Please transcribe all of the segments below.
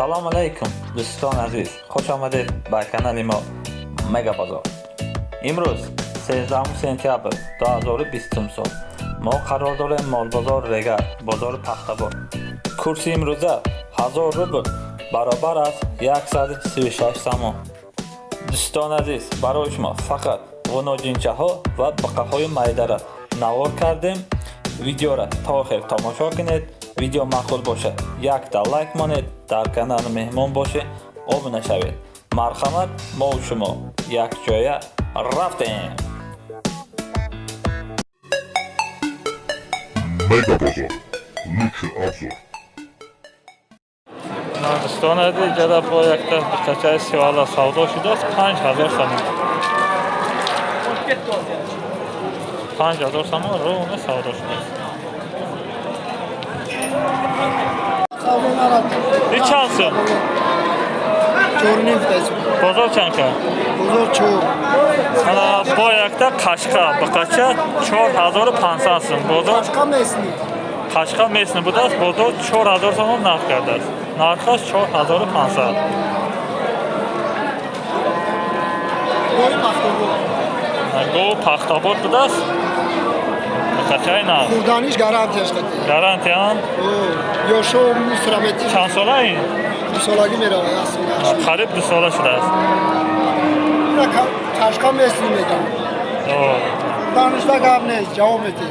Салом алейкум, дӯстони азиз, хуш омадед ба канали мо Мега Бозор. Имрӯз 13 сентябр 2020 сол. Мо қарор дорем молбозор Регар, бозори Пахтабор. Курси имрӯза 1000 рубл баробар аст 136 сомон. Дӯстони азиз, барои шумо фақат ғуноҷинчаҳо ва буқаҳои майдара навор кардем. Видеора то охир тамошо кунед. Видео маъқул бошад, якта лайк монед, дар канал меҳмон бошед, обуна шавед. Марҳамат, мо шумо якҷоя рафтем. Мега Базар. Лучший обзор. Дӯстони азиз, ҷада бо якта буқачаи сивала савдо шудааст 5000 сомон. 5000 сомон ровно савдо шудааст. И чанд сум? 4.5 тайсу. Бозор чанд кард? Бозор 4. Ана бо якта қашқа буқача 4500 сум. Бозор Қашқа местный. Қашқа местный будааст, бозор 4000 сомон нарх кардааст. Нархаш 4500. Гови Пахтобод. Гови Пахтобод будааст. Буқачаи нав. Хурданиш гарантияш қати. Гарантиян? Ёшо мусрамети. Чанд сола ин? Дусолагӣ меравад, як сол. Қариб 2 сола шудааст. Ина қашқа местный мегам. Хурданишда гап нест, ҷавоб метиҳ.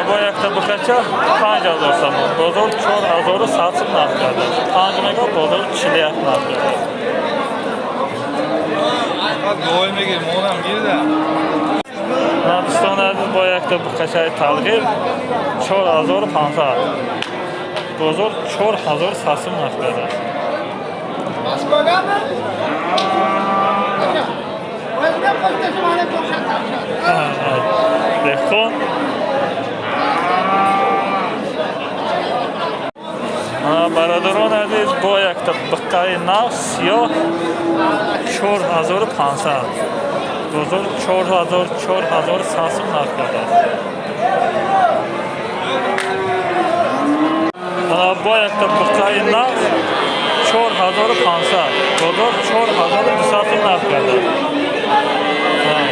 Бо якта буқача 5000 сомон. Бозор 4100 сум нарх кардааст. 5 мега, бозор 41 нарх кардааст. Гой мегир, монам гирда. Дӯстони азиз, бо якта буқачаи талғир 4500. Бозор 4100 сум нарх кардааст. Деҳқон. Бародарони азиз, бо якта буқаи нав сиёҳ 4500. Бозор 4000, 4100 сум нарх кардааст. Бо якта буқаи нав 4500. Бозор 4200 сум нарх кардааст.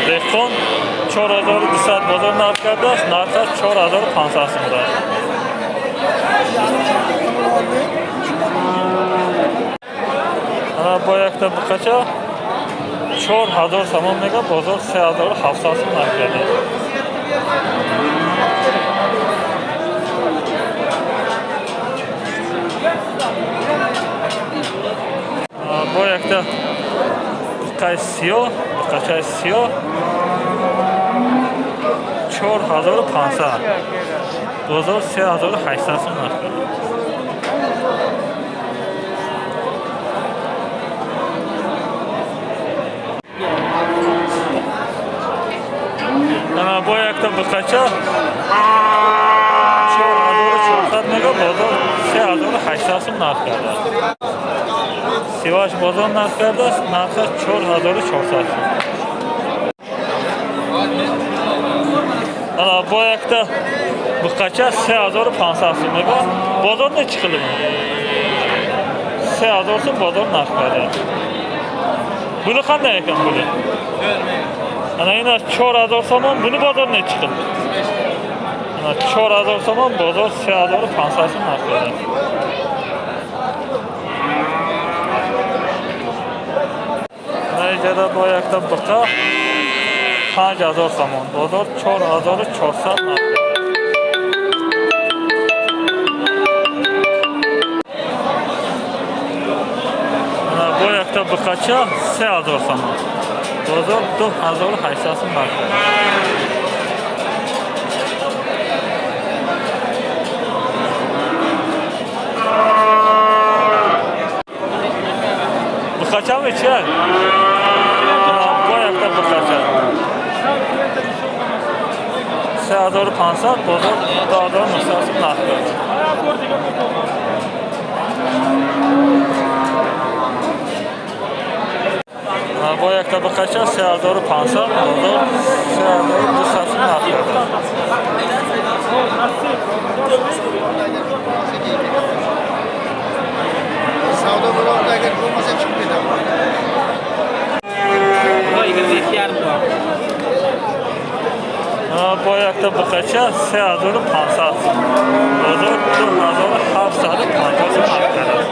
Деҳқон 4200 бозор нарх кардааст, нархаш 4500 сум будааст. Бо якта буқача 4000 сомон мега, бозор 3700 сум нарх кардааст. Бо якта буқаи сиёҳ, буқачаи сиёҳ 4500. Бозор 3800 сум нарх кардааст. Бо якта буқача 4400 мега, бозор 3800 сум нарх кардааст. Сиваш бозор нарх кардааст, нархаш 4400 сум. Ана бо якта буқача 3500 сум мега, бозор нечи қилib? 3000 сум бозор нарх кардааст. Буни qanday ekan buni? Ana ina 4000 сомон, буни бозор нечи қилib? Ана 4000 сомон, бозор 3500 сум нарх кардааст. Ана иҷода бо якта буқа 5000 сомон, бозор 4400 нарх кардааст. Ана бо якта буқача 3000 сомон, бозор 2800 сум нарх кардааст. Буқача чи? Бо якта буқача 3500, бозор 2900 сум нарх кардааст. Бо якта буқача 3500, бозор 3200 сум нарх кардааст. Savdo bo'lardi, agar bo'lmasa chiqib ketaman. Бо якта буқача 3500 сум. Бозор 2750 сум нарх кардааст.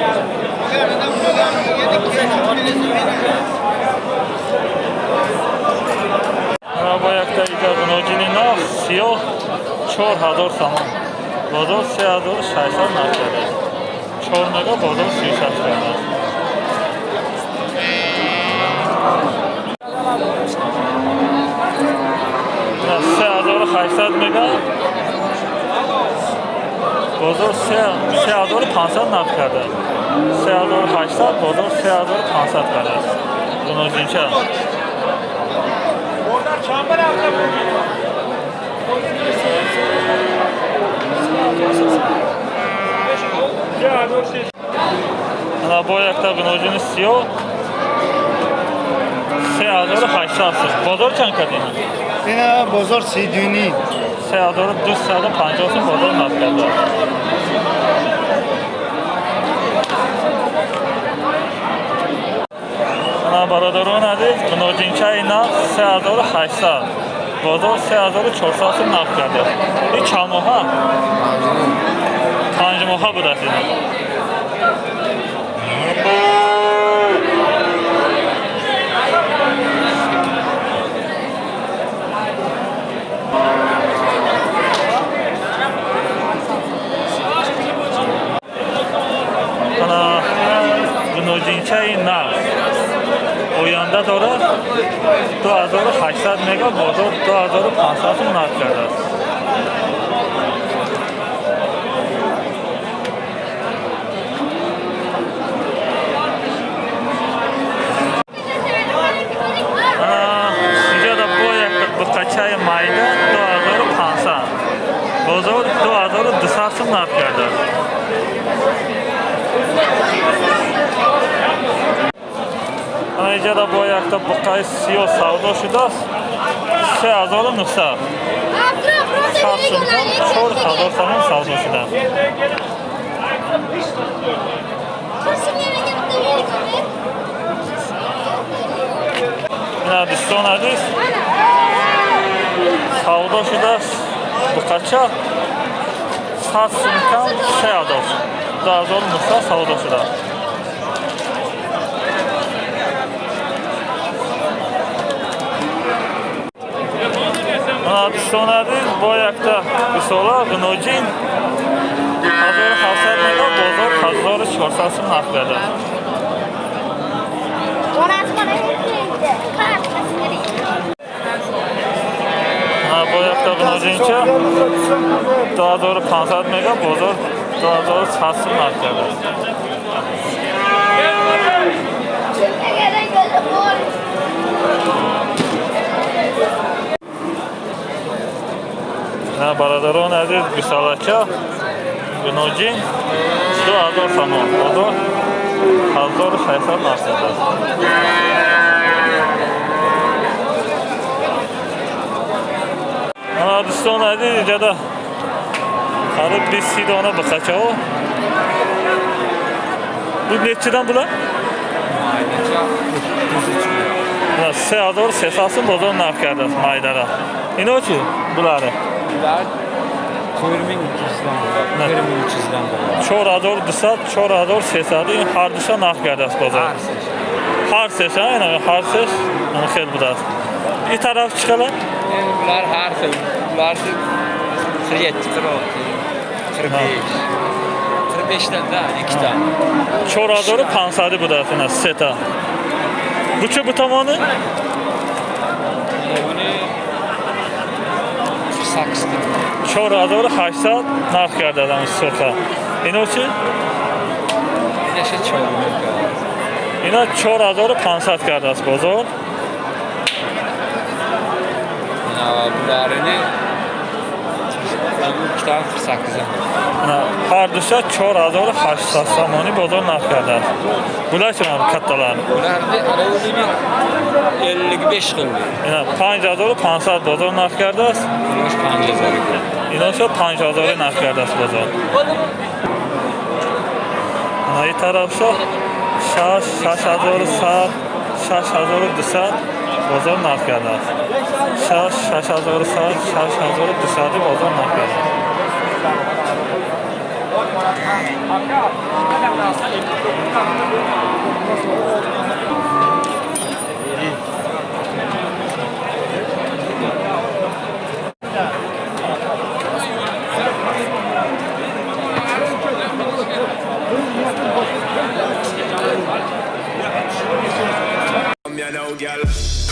Бо якта иҷа гуноҷини нав сиёҳ 4000 сомон. Бозор 3600 нарх кардааст. 4 мега бозор 36 кардааст. Се 1800 мега бозор 3500 нарх кардааст. 3800 бозор 3500 кардааст. Гуноҷинча. Ана бо якта гуноҷини сиёҳ 3800 сум. Бозор чанд кард ина? Ина бозор 32. 3250 сум бозор нарх кардааст. Ана бародарон азиз, гуноҷинчаи нав 3800. Бозор 3400 сум нарх кардааст. Ин чанд моҳа? 5 моҳа будааст ина. Ана гуноҷинчаи нав оянда дорад 2800 мега, бозор 2500 сум нарх кардааст. Ана инҷода бо як буқачаи майда 2500, бозор 2200 сум нарх кардааст. Ана инҷода бо якта буқаи сиёҳ савдо шудааст 3900. 100 сум кам 4000 сомон савдо шудааст. Ина дӯстон азиз, савдо шудааст буқача 100 сум кам 3000 сум. 2900 савдо шудааст. Ана дӯстон азиз, бо якта гусола гуноҷин 1700 мега, бозор 1400 сум нарх кардааст. Ана бо якта гуноҷинча 2500 мега, бозор 2100 сум нарх кардааст. На бародарон азиз, гусалача гуноҷин 2000 сомон, бозор 1600 нарх кардааст. Ана дӯстон азиз, инҷода қариб 20 дона буқачаҳо. Бу нечидан була? 3300 сум бозор нарх кардааст майдара. Ино чӣ буларе? Bular 4200-dan bular. 4300-dan bular. 4200, 4300 ин ҳар душа нарх кардааст бозор. Ҳар сеша, ина ҳар сеш хел будааст. Ин тараф чӣ қадар? Bular har xil. Bular 47, 46, 45. 45-dan da ikkita. 4500 будааст ина сета. Бу чӣ бу томони? Buni 48. 4800 нарх кардааст сурха. Ино чӣ? Инаша 4 Ина 4500 кардааст бозор. Bularını ikkita 48-dan. Ҳар душа 4800 сомонӣ бозор нарх кардааст. Bular чӣ катталар? Bularni alovini 55 qildi. Ина 5500 бозор нарх кардааст. Inosh 5000 ekan. Иноша 5000 нарх кардааст бозор. Наи тарафшо 6, 6100, 6200 бозор нарх кардааст. 6, 6100, 6200 бозор нарх кардааст. You know, girl.